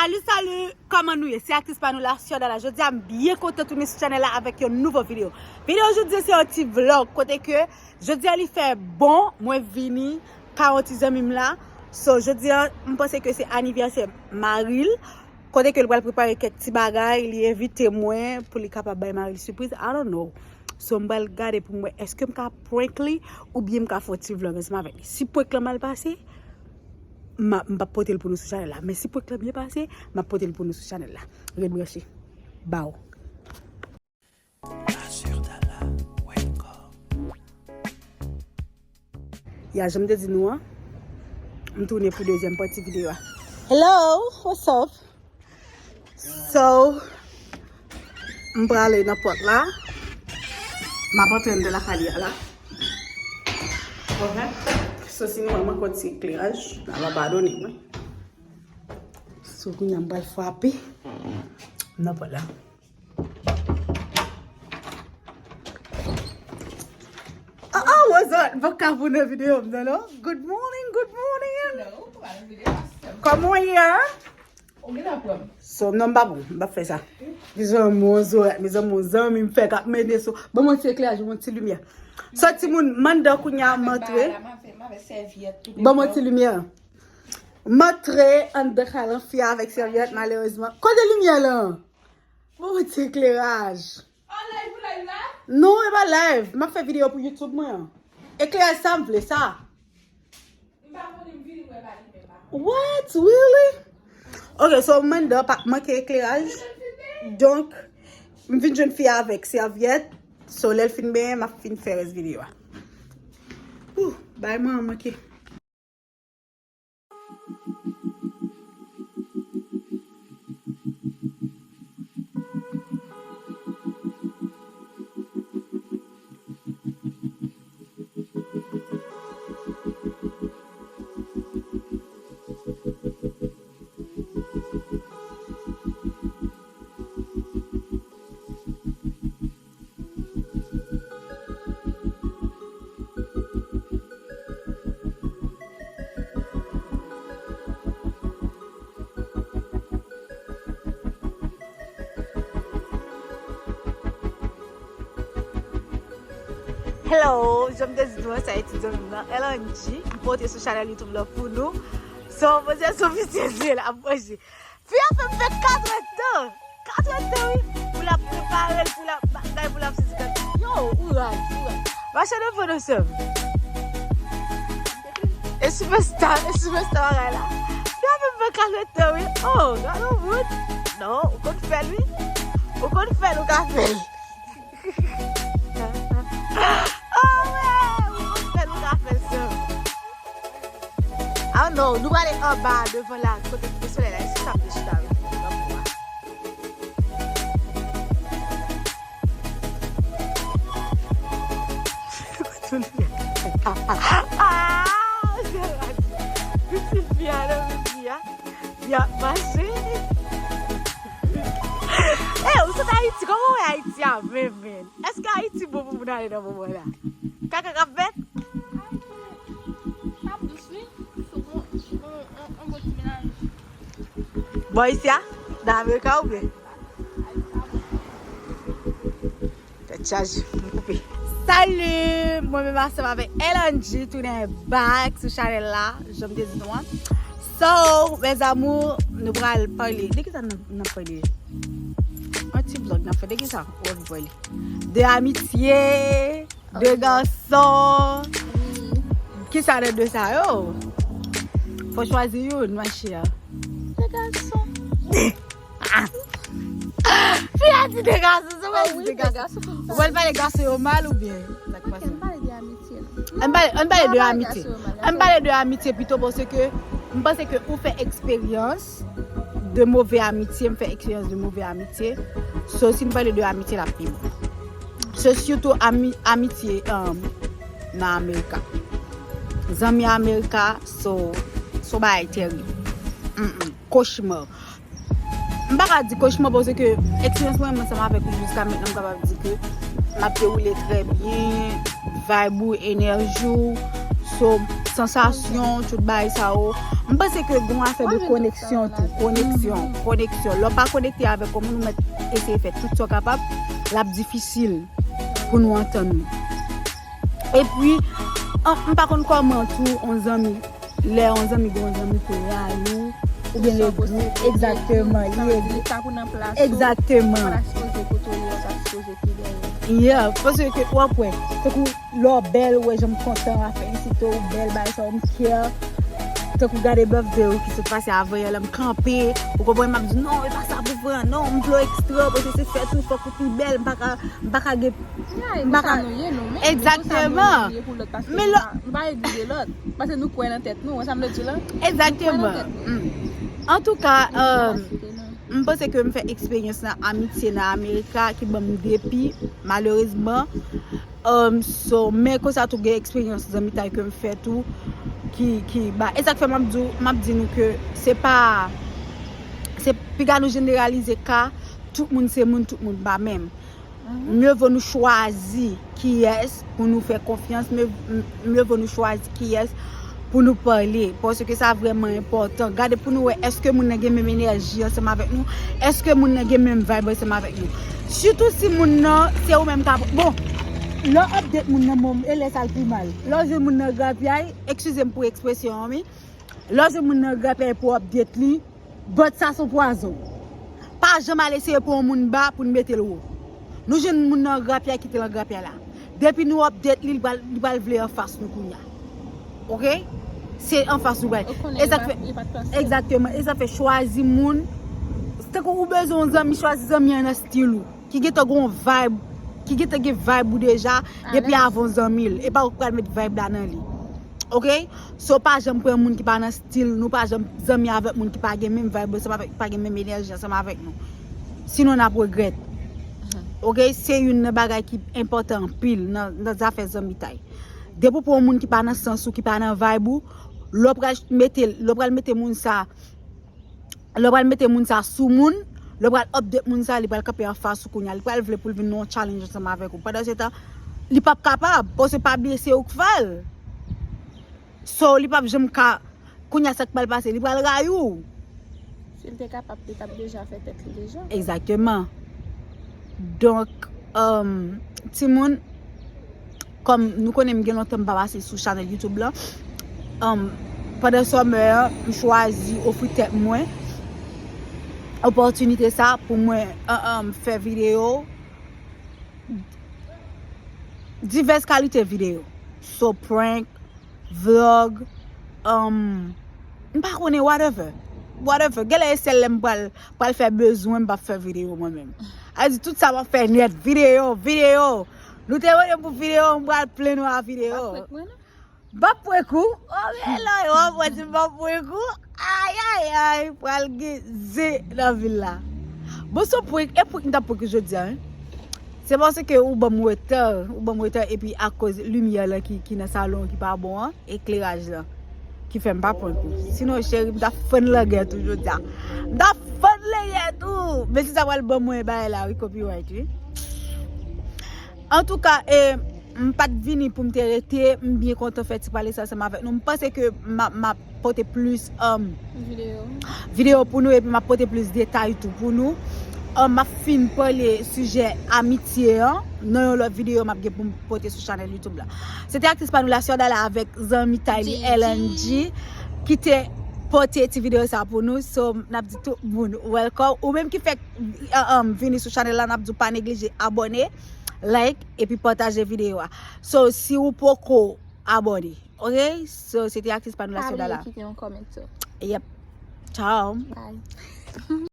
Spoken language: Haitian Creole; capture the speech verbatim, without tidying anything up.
Salut, salut! Kòman nou ye? Se aktris pa nou la, Siodala. Jodi a, m byen kontan tounen sou chanèl la avèk yon nouvo videyo. Videyo jodi a, se yon ti vlog, kote ke jodi a li fè bon, mwen vini ka yon ti zanmi m la. So, jodi a, m panse ke se anivèsè mari l, kote ke l pral prepare kèk ti bagay, li envite mwen pou li kapab bay mari l sipriz, I don't know. So, m pral gade pou m wè èske m ka prank li oubyen m ka fè yon ti vlog ansanm avèk li. Si prank lan mal pase, m a, m p ap pote l pou nou sou chanèl la. Men si prank lan byen pase, m ap pote l pou nou sou chanèl la. Ret branche. Baw. Ya, jan m te di nou an, m tounen pou dezyèm pati videyo a. Hello, what's up? So, m prale nan pòt la. M ap antre anndan lakay li a la. Ok. So, si nou wè m manke yon ti ekleraj, n a abandone mwen. So, kounye a m pral frape nan pòt la. Ah, ah, what's up? M pa ka pou nan videyo m nan, non. Good morning, good morning. Hello, pa nan videyo a, sè. Kòman w ye? Ou gen la pran. So, non, m pa bon, m p ap fè sa. Mezanmi, on zorèt, mezanmi, on zanmi m fè k ap mennen so. Ban mwen ti ekleraj, ban mwen ti limyè. So, timoun, m anndan kounye a, m antre. Ban mwen ti limyè. M antre anndan kalanfya avèk sèvyèt, malerezman. Kote limyè lan? Ban mwen ti ekleraj. An live ou live la? Non, e pa live. M ap fè videyo pou YouTube mwen an. Ekleraj sa m vle, sa. M pa konnen, m vini wè pa li menm pa. What? Really? Ok, so m anndan pa manke ekleraj. Donk, m vin jwenn fi a avèk sèvyèt. So, lè l fin benyen, m ap fin fè rès videyo a. Ouh, bay mwen an manke. Hello, jan m te di nou an, se a etidyan m nan, L N G. M pote sou chanèl YouTube la pou nou. So, mwen se sou visye zye la, ap manje. Fi a fè m fè katrè tan. Katrè tan, wi. Pou l ap prepare l, pou l ap bagay, pou l ap sezi katrè. Yo, ou raz, ou raz. Mache devan nou sè m. E sipèsta, e sipèsta bagay la. Fi a fè m fè katrè tan, wi. Oh, gade yon bout. Non, ou konn fè l, wi. Ou konn fè l, ou ka fè l. Oh, wè, ou konn fè l, ou ka fè l, sè m. Ah non, nou prale anba devan la, kote koupe solèy la, e sou sa m te chita, wi. Ah, pitit fi a nan mezi a, y ap mache. Eh, ou sot Ayiti, kòman w wè Ayiti a menm, menm? Èske Ayiti bon pou moun ale nan moman la? Kaka k ap fèt? Bò isi a? Nan Amerika oubyen? Tèt chaje, m koupe. Salut! Mwen menm ansanm avèk L N G tounen back sou chanèl la, jan m te di nou an. So, mes amours, nou pral pale. De ki sa n ap pale? Yon ti vlog n ap fè. De ki sa? Ou anvi pale? De amitye, de gason. Kisa nan de sa yo? Fò chwazi youn, ma chère. De gason. Fi a di de gason, se mwen di de gason. Ou pral pale gason yo mal oubyen? Sa k pase? Ann pale de amitye. Ann pale de amitye pito, paske m panse ke ou fè eksperyans de move amitye, m fè eksperyans de move amitye. So, si n pale de amitye, l ap pi bon. Se sitou ami, amitye, um, nan Amerika. Zanmi Amerika, so, se yon bagay terib. Mm-mm. Kochma. M pa ka di kochma paske eksperyans mwen ansanm avèk ou jiska mentnan, m kapab di ke m ap dewoule trè byen, vibe ou, enèji w. So, sansasyon, tout bagay sa yo. M panse ke gon afè de koneksyon tou, koneksyon, koneksyon. Lè w pa konekte avèk yon moun, ou mèt eseye fè tout sa w kapab, l ap difisil pou nou antann nou. Epi, an, m pa konn kòman tou yon zanmi, lè yon zanmi gen yon zanmi ki rayi w, oubyen le gwoup, egzakteman, li egzakteman. Yeah, paske w ap wè, tankou lè w bèl, ou wè jan m kontan, afè ensite w, bèl, bagay sa yo, m care. Tankou gade bèl videyo ki sot pase avan yè la, m kanpe, ou konprann, m ap di, "Non, e pa sa pou fè an, non, m vle w ekstra, paske se fèt ou, fòk ou pi bèl, m pa ka, m pa ka gen, m pa ka." Egzakteman. Men lè nou pa eglize lòt, paske nou kwè nan tèt nou, wè sa m vle di la? Egzakteman. Antouka, m panse ke m fè eksperyans nan amitye nan Amerika ki ban m depi, malerezman. Um, so, men konsa tou gen eksperyans zanmitay ke m fè tou, ki, ki, ba, e sa k fè m ap di w, m ap di nou ke se pa, se piga nou jeneralize ka, tout moun se moun, tout moun pa menm. Mye vo nou chwazi kiyès pou nou fè konfyans, mye, mye vo nou chwazi kiyès pou nou pale, paske sa vrèman enpòtan. Gade pou nou wè, èske moun nan gen menm enèji ansanm avèk nou? Èske moun nan gen menm vibe ansanm avèk nou? Sitou si moun nan, se ou menm k ap, bon, lè w update moun nan, bon, e lè sa l pi mal. Lè w jwenn moun nan grapyay, eskize m pou ekspresyon an, wi. Lè w jwenn moun nan grapyay pou w update li, but sa se yon pwazon. Pa janm al eseye pran yon moun ba pou n mete l wo. Nou jwenn moun nan grapyay, kite l an grapyay la. Depi nou update li, li pral, li pral vle anfas nou kounye a. Oke? Se anfas nou pral. E sa k fè, egzakteman, e sa k fè chwazi moun. Tankou ou bezwen yon zanmi, chwazi zanmi an nan stil ou. Ki gentan gen yon vibe, ki gentan gen vibe ou deja, depi avan w zanmi l. E pa ou k pral met vibe la nan li. Oke? So, pa janm pran moun ki pa nan stil nou, pa janm zanmi avèk moun ki pa gen menm vibe ansanm avèk, ki pa gen menm enèji ansanm avèk nou. Sinon, n ap regrèt. Oke? Se youn nan bagay ki enpòtan anpil nan, nan zafè zanmitay. Depi w pran yon moun ki pa nan sans ou, ki pa nan vibe ou, lè w pral mete, lè w pral mete moun sa, lè w pral mete moun sa sou moun, lè w pral update moun sa, li pral kanpe anfas ou kounye a, li pral vle pou l vin nan yon challenge ansanm avèk ou. Pandan se tan, li p ap kapab, paske pa bliye se ou k fè l. So, li p ap janm ka, kounye a sa k pral pase, li pral rayi w. Si l te kapab, li t ap deja fè tèt li deja. Egzakteman. Donk, um, timoun, kòm nou konnen m gen lontan m pa pase sou chanèl YouTube lan, um, pandan summer an, m chwazi ofri tèt mwen opòtinite sa pou mwen, um, um, fè videyo, divès kalite videyo. So, prank, vlog, um, m pa konnen, whatever. Whatever. Genlè e sèl lè m pral, pral fè bezwen, m p ap fè videyo mwen menm. A di tout sa m ap fè nèt, videyo, videyo. Nou te mande m pou videyo, m pral plen nou a videyo. M p ap prank ou. Oh, men la, yo ap wè si m p ap prank ou. Ay, ay, ay, pral gen ze nan vil la. Bon, se prank, e prank m t ap prank ou jodi a, wi. Se paske ou ban m retard, ou ban m retard, epi akoz limyè lan ki, ki nan salon ki pa bon an, ekleraj lan, ki fè m pa prank ou. Sinon, cheri, m t ap fann langèt ou jodi a. M t ap fann langèt ou. Men si sa pral ban mwen bagay la, wi, copyright, wi. Antouka, e, m pa t vini pou m te rete, m byen kontan fè ti pale sa ansanm avèk nou. M panse ke m ap, m ap pote plis, um, videyo pou nou, epi m ap pote plis detay tou pou nou. Um, m ap fin pale sijè amitye an nan yon lòt videyo m ap gen pou m pote sou chanèl YouTube la. Se te aktris pa nou la, Sè Dala, avèk zanmi tay li, Ellen G, ki te pote ti videyo sa pou nou. So, n ap di tout moun welcome. Ou menm ki fèk, uh, um, vini sou chanèl la, n ap di w pa neglije abòne, like, epi pataje videyo a. So, si ou poko abòne, oke? So, se te aktris pa nou la, Sè Dala. Pa bliye kite yon comment tou. Yep. Ciao. Bye.